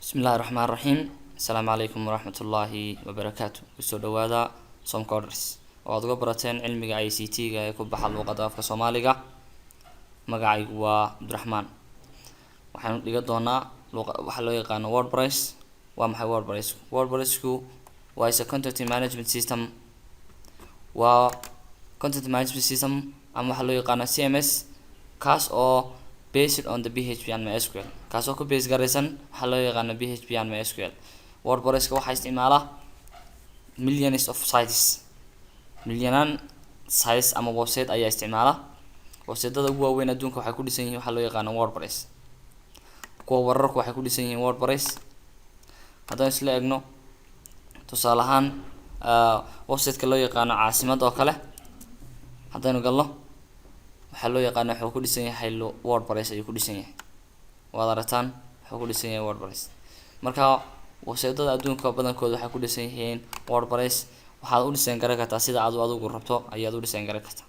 Bismillahi raxmaan raxiim. Asalaamu calaykum waraxmatullaahi wabarakaatu. Kusoo dhawaada Somcoders oo aad uga barateen cilmiga ICT-ga ee ku baxa luuqadda afka Soomaaliga. Magacaygu waa Cabdiraxmaan. Waxaanu dhigan doonaa luuqa waxaa loo yaqaano WordPress. Waa maxay WordPress? WordPressku waa is a content management system, waa content management system ama waxaa loo yaqaano CMS, kaas oo based on the PHP and MySQL, kaas oo ku base garaysan waxaa loo yaqaano PHP and MySQL. WordPresska waxaa isticmaala millions of sites, milyanaan sites ama website ayaa isticmaala. Websiteada ugu waaweyn adduunka waxay ku dhisan yihiin waxaa loo yaqaano WordPress. Kuwa wararku waxay ku dhisan yihiin WordPress. Haddaan isla egno, tusaale ahaan, websiteka loo yaqaano Caasimad oo kale haddaynu galno, waxaa loo yaqaano wuxuu ku dhisan yahay WordPress ayuu ku dhisan yahay. Waad aragtaan, wuxuu ku dhisan yahay WordPress. Marka websiteada adduunka badankooda waxay ku dhisan yihiin WordPress. Waxaad u dhisan garan kartaa sida aad adigu rabto ayaad u dhisan garan kartaa.